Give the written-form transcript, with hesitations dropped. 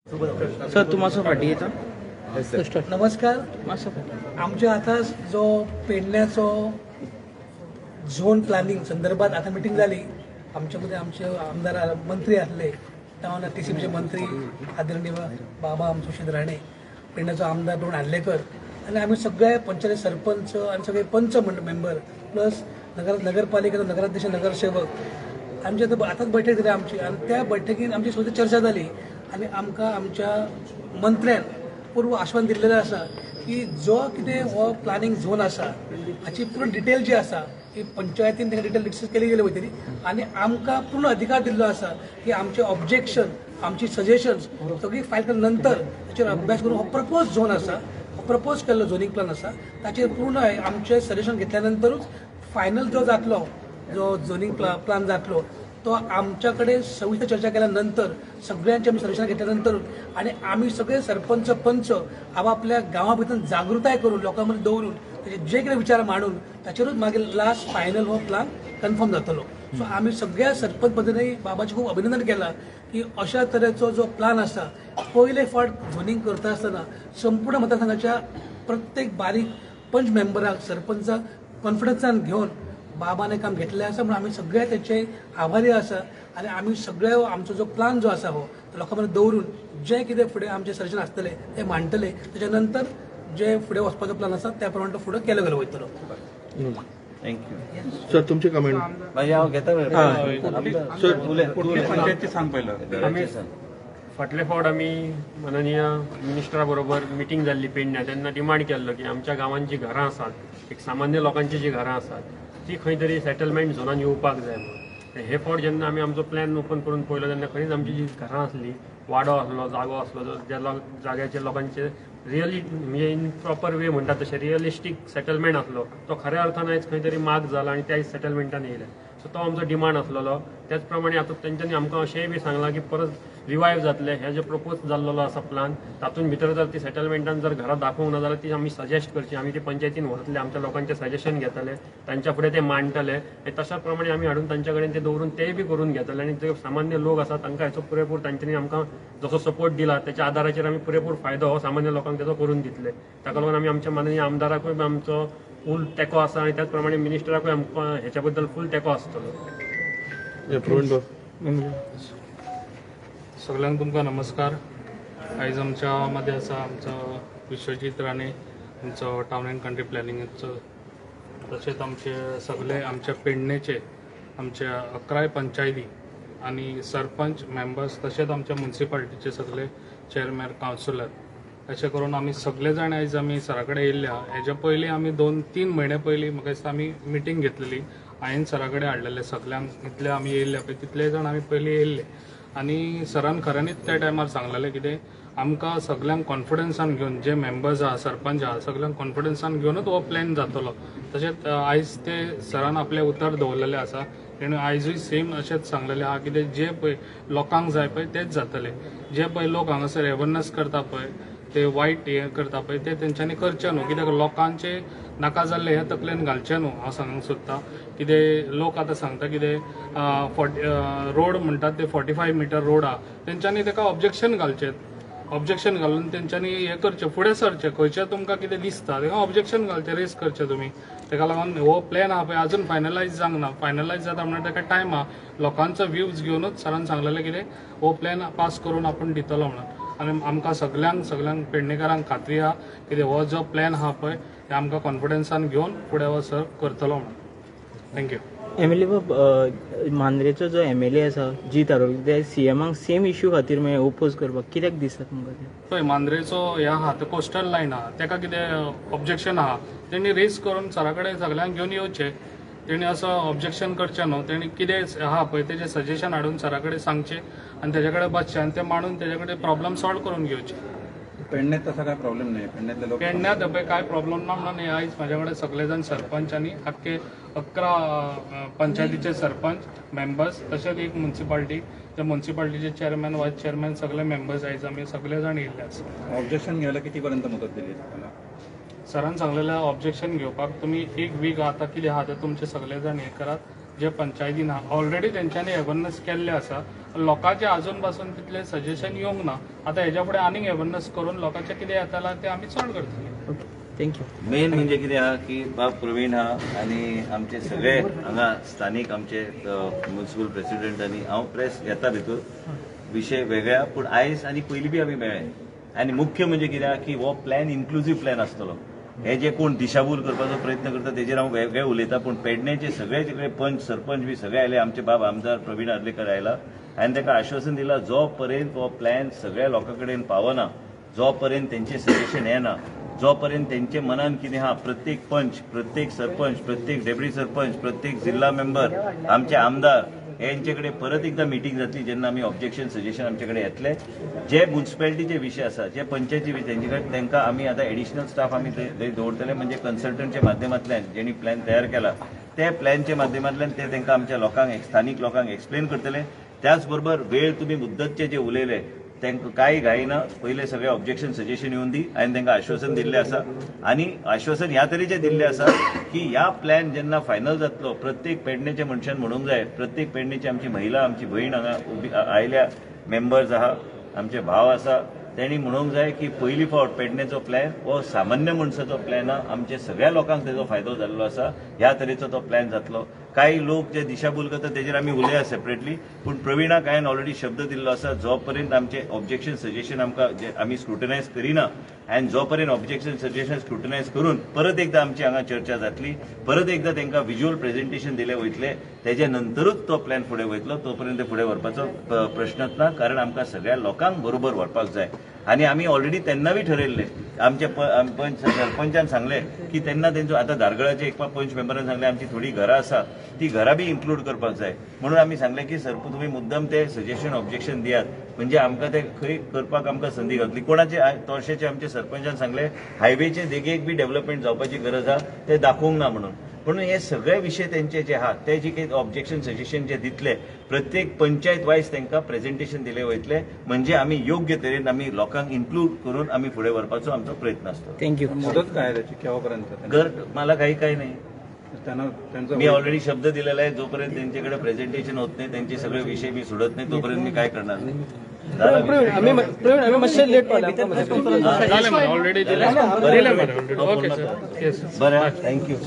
Sir, तूं मातसो फाटीं येता. नमस्कार. मातसो फाटीं. आमच्या आतां जो पेडण्याचो झोन प्लॅनिंग संदर्भात आतां मिटींग जाली. आमच्या मदें आमचे आमदार, मंत्री आसले, त्या वांगडा टीसीपीचे मंत्री आदरणीय बाबा आमचो सुशील राणे, पेडण्याचो आमदार प्रवीण आर्लेकर आनी आमी सगळे पंचायत सरपंच आनी सगळे पंच मेंबर प्लस नगरपालिकेचो नगराध्यक्ष, नगरसेवक. आमची आतां आतांच बैठक जाली आमची आनी त्या बैठकीन आमची सुद्दां चर्चा जाली आनी आमकां आमच्या मंत्र्यान पूर्व आश्वासन दिल्लेलें आसा की जो कितें हो प्लॅनिंग झोन आसा हाची पूर्ण डिटेल जी आसा ती पंचायतीन तांकां डिटेल डिस्कस केली गेली वयतली आनी आमकां पूर्ण अधिकार दिल्लो आसा की आमचे ऑब्जेक्शन, आमची सजेशन्स सगळी फायल केल्या नंतर ताचेर अभ्यास करून हो प्रपोज झोन आसा, हो प्रपोज केल्लो झोनींग प्लॅन आसा, ताचेर पूर्ण आमचे सजेशन घेतल्या नंतरूच फायनल जो जातलो, जो झोनींग प्लॅन जातलो तो आमच्या कडेन सविस्तर चर्चा केल्या नंतर, सगळ्यांचे आमी सजेशन घेतल्या नंतर आनी आमी सगळे सरपंच, पंच आपापल्या गांवा भितर जागृताय करून, लोकां मदीं दवरून, ताचे जे कितें विचार मांडून ताचेरूच मागीर लास्ट फायनल हो प्लान कन्फर्म जातलो. सो आमी सगळ्या सरपंच पद्दतीन बाबाचें खूब अभिनंदन केलां की अशा तरेचो जो प्लान आसा, पयले फावट झोनींग करता आसतना संपूर्ण मतदारसंघाच्या प्रत्येक बारीक पंच मेंबराक, सरपंचाक कॉन्फिडन्सान घेवन बाबाने काम घेतलें आसा म्हणून आमी सगळे तेचे आभारी आसा. आनी आमी सगळे आमचो जो प्लान जो आसा हो लोकां मदीं दवरून जे कितें फुडें आमचें सजेशन आसतलें तें मांडटले, तेच्या नंतर जे फुडें वचपाचो प्लान आसा त्या प्रमाणे तो फुडें केलो गेलो वयतलो. Thank you. Sir, तुमचे कमेंट. मागीर हांव घेता. सर, कुठली पंचायती सांग पहिलं. आमी फाटले फावट आमी माननीय मिनिस्टरा बरोबर मिटींग जाल्ली पेडण्या, तेन्ना डिमांड केल्लो की आमच्या गांवांत जी घरां आसात, एक सामान्य लोकांची जी घरां आसात ती खंय तरी सेटलमेंट झोनान येवपाक जाय म्हणून. हे फावट जेन्ना आमी आमचो प्लॅन ओपन करून पळयलो तेन्ना खंयच आमची जी घरां आसली, वाडो आसलो, जागो आसलो, जो ज्या जाग्याचे लोकांचे रियली म्हणजे इन प्रॉपर वे म्हणटा तशें रियलिस्टीक सेटलमेंट आसलो, तो खऱ्या अर्थान आयज खंय तरी माग जाला आनी त्या सेटलमेंटान येयले. सो तो आमचो डिमांड आसलेलो. त्याच प्रमाणे आतां तेंच्यांनी आमकां अशेंय बी सांगलां की परत रिवायव जातले हे जे प्रपोज जाल्लो आसा प्लान, तातूंत भितर जर ती सेटलमेंटान जर घरां दाखोवंक ना जाल्यार ती आमी सजेस्ट करची, आमी ती पंचायतीन व्हरतले, आमच्या लोकांचें सजेशन घेतले, तांच्या फुडें ते मांडटले आनी तशा प्रमाणे आमी हाडून तांच्या कडेन ते दवरून तेय बी करून घेतले. आनी जे सामान्य लोक आसा तांकां हेचो पुरेपूर तांच्यांनी आमकां जसो सपोर्ट दिला त्याच्या आदाराचेर आमी पुरेपूर फायदो हो सामान्य लोकांक तेजो करून दितले. ताका लागून आमी आमच्या माननीय आमदाराकूय आमचो फूल तेंको आसा आनी त्याच प्रमाणे मिनिस्टराकूय आमकां हेच्या बद्दल फूल तेंको आसतलो. सगळ्यांक तुमकां नमस्कार. आयज आमच्या मदें आसा आमचो विश्वजीत राणे, आमचो टावन अँड कंट्री प्लॅनिंगाचो, तशेंच आमचे सगळे आमच्या पेडणेचे आमच्या 11 पंचायती आनी सरपंच मेंबर्स, तशेंच आमच्या मुन्सिपालिटीचे सगळे चेअरमॅन, कावन्सिलर, अशें करून आमी सगळे जाण आयज आमी सरा कडेन येयल्ले आहा. हेज्या पयलीं आमी 2-3 म्हयने पयलीं म्हाका दिसता आमी मिटींग घेतलेली, हांवें सरा कडेन हाडलेले सगल्यांक, इतले आमी येयल्ले पळय तितले जाण आमी पयलीं येयल्ले आनी सरान खऱ्यांनीच त्या टायमार सांगलेलें कितें आमकां सगल्यांक कॉन्फिडन्सान घेवन जे मेंबर्स आहा, सरपंच आहा, सगल्यांक कॉन्फिडन्सान घेवनूच हो प्लॅन जातलो. तशेंच आयज ते सरान आपलें उतर दवरलेलें आसा, तेणी आयजूय सेम अशेंच सांगलेलें आहा कितें जे पळय लोकांक जाय पळय तेच जातलें. जे पळय लोक हांगासर एवरनस करता पळय, ते वायट हें करता पळय ते तेंच्यांनी करचें न्हू, कित्याक लोकांचे नाका जाल्लें हें तकलेन घालचें न्हू. हांव सांगूंक सोदता कितें लोक आतां सांगता कितें रोड म्हणटात ते 45 मिटर रोड आहा, तेंच्यांनी तेका ऑब्जेक्शन घालचें, ऑब्जेक्शन घालून तेंच्यांनी हें करचें, फुडें सरचें, खंयचें तुमकां कितें दिसता तेका ऑब्जेक्शन घालचें, रेज करचें तुमी. तेका लागून हो प्लॅन आहा पळय अजून फायनलायज जावंक ना, फायनलायज जाता म्हणल्यार तेका टायम आहा. लोकांचो व्यूज घेवनूच सरान सांगलेलें कितें हो प्लॅन पास करून आपूण दितलो म्हणून. आनी आमकां सगल्यांक सगल्यांक पेडणेकारांक खात्री आहा कितें हो जो प्लॅन आहा पळय ते आमकां कॉन्फिडन्सान घेवन फुडें हो सर करतलो म्हणून. Thank you. M L A बाब, मांद्रेचो जो एम एल ए आसा जीत आरोलकर, ते सीएमाक सेम इश्यू खातीर मागीर ओपोज करपाक कित्याक दिसता तुमकां तें? पळय मांद्रेचो हे आहा तो कोस्टल लायन आहा, तेका कितें ऑब्जेक्शन आहा तेणी रेज करून सरा कडेन सगल्यांक घेवन येवचें, तेणी असो ऑब्जेक्शन करचें न्हू. तेणी कितें आहा पळय तेजें सजेशन हाडून सरा कडेन सांगचें आनी तेजे कडेन बसचें आनी तें मांडून तेजे कडेन प्रॉब्लम सॉल्व करून घेवचें. पेडण्यात तसा काय प्रॉब्लेम नाही, पेडण्यातले लोक पेडण्यात पळय काय प्रॉब्लेम ना म्हणून आयज म्हाज्या कडेन सगळे जाण सरपंच आनी आख्खे 11 पंचायतीचे सरपंच मेंबर्स, तशेंच एक मुन्सिपालिटी, त्या मुन्सिपालिटीचे चेअरमॅन, वायस चेअरमॅन, सगळे मेंबर्स आयज आमी सगळे जाण येयल्ले आसा. ऑब्जेक्शन घ्यायला कितीपर्यंत मुदत दिली तुम्हाला? सरान सांगलेलें ऑब्जेक्शन घेवपाक तुमी 1 वीक आतां कितें आहा तें तुमचे सगळे जाण हें करात, जे पंचायतीन आहा ऑलरेडी तेंच्यांनी अवेरनस केल्लें आसा. लोकांचे अजून पासून तितले सजेशन येवंक ना. आतां हेज्या फुडें आनीक अवेरनस करून लोकांचें कितें येतालां तें आमी सॉल्व करतले. Okay, thank you. मेन म्हणजे कितें आहा की बाब प्रवीण आहा आनी आमचे सगळे हांगा स्थानीक आमचे म्युनिसिपल प्रेसिडेंट आनी हांव प्रेस येता भितर विशय वेगळ्या, पूण आयज आनी पयलीं बी आमी मेळ्ळे. आनी मुख्य म्हणजे कितें आहा की हो प्लॅन इन्क्लुजीव प्लॅन आसतलो. हे जे कोण दिशाभूल करपाचो प्रयत्न करता तेजेर हांव वेगळे उलयता, पूण पेडण्याचे सगळे सगळे पंच सरपंच बी सगळे आयले. आमचे बाब आमदार प्रवीण आर्लेकर आयला आनी ताका आश्वासन दिलां जो पर्यंत हो प्लॅन सगळ्या लोकां कडेन पावना, जो पर्यंत तेंचे सजेशन येना, जो पर्यंत तेंचे मनान कितें आहा, प्रत्येक पंच, प्रत्येक सरपंच, प्रत्येक डेप्युटी सरपंच, प्रत्येक जिल्हा मेंबर, आमचे आमदार हेंचे कडेन परत एकदा मिटींग जातली जेन्ना आमी ऑब्जेक्शन सजेशन आमचे कडेन येतले. जे म्युनिसिपालिटीचे विशय आसा, जे पंचायती विशय तेंचे कडेन तांकां आमी आतां एडिशनल स्टाफ आमी थंय दवरतले. म्हणजे कन्सल्टंटच्या माध्यमांतल्यान जेणी प्लॅन तयार केला ते प्लॅनच्या माध्यमांतल्यान ते तांकां आमच्या लोकांक, स्थानीक लोकांक एक्सप्लेन करतले. त्याच बरोबर वेळ तुमी मुद्दतचे जे उलयले तांकां कांय घाय ना, पयले सगळे ऑब्जेक्शन सजेशन येवन दी. हांवें तांकां आश्वासन दिल्लें आसा आनी आश्वासन ह्या तरेचें दिल्लें आसा की ह्या प्लॅन जेन्ना फायनल जातलो प्रत्येक पेडणेच्या मनशान म्हणूंक जाय, प्रत्येक पेडणेची आमची महिला, आमची भयण हांगा उबी आयल्या, मेंबर्स आहा, आमचे भाव आसा, तेणी म्हणूंक जाय की पयली फावट पेडणेचो प्लॅन हो सामान्य मनशाचो प्लॅन आहा, आमचे सगळ्या लोकांक तेजो फायदो जाल्लो आसा, ह्या तरेचो तो प्लॅन जातलो. कांय लोक जे दिशाभूल करता तेजेर आमी उलया सेपरेटली, पूण प्रवीणाक हांवें ऑलरेडी शब्द दिल्लो आसा जो पर्यंत आमचे ऑब्जेक्शन सजेशन आमकां जे आमी स्क्रुटनायज करिना आनी जो पर्यंत ऑब्जेक्शन सजेशन स्क्रुटनायज करून परत एकदा आमची हांगा चर्चा जातली, परत एकदा तांकां विज्युअल प्रेझेंटेशन दिलें वयतलें, तेजे नंतरूच तो प्लॅन फुडें वयतलो. तो पर्यंत फुडें व्हरपाचो प्रश्नच ना, कारण आमकां सगळ्या लोकांक बरोबर व्हरपाक जाय. आनी आमी ऑलरेडी तेन्ना बी ठरयल्लें, आमच्या पंच सरपंचान सांगलें की तेन्ना तेंचो आतां धारगळाचे एक पंच मेंबरान सांगलें आमची थोडी घरां आसा ती घरां बी इन्क्लूड करपाक जाय, म्हणून आमी सांगलें की सर तुमी मुद्दम ते सजेशन ऑब्जेक्शन दियात, म्हणजे आमकां ते खंय करपाक आमकां संदी गावतली. कोणाचे तोरशेचे आमचे सरपंचान सांगलें हायवेचे देगेक बी डेव्हलपमेंट जावपाची गरज आहा, ते दाखोवंक ना म्हणून. म्हणून हे सगळे विशय तेंचे जे आहा ते जे काही ऑब्जेक्शन सजेशन जे दितले प्रत्येक पंचायत वायज तांकां प्रेझेंटेशन दिले वयतले, म्हणजे आमी योग्य तरेन आमी लोकांक इन्क्लूड करून आमी फुडें व्हरपाचो आमचो प्रयत्न आसतलो. Thank you. मुदत काय त्याची केव्हापर्यंत? घर मला काही काही नाही, त्यांचा मी ऑलरेडी शब्द दिलेला आहे, जोपर्यंत त्यांच्याकडे प्रेझेंटेशन होत नाही, त्यांचे सगळे विषय मी सोडत नाही, तोपर्यंत मी काय करणार नाही. ऑलरेडी दिले. बरं, thank you.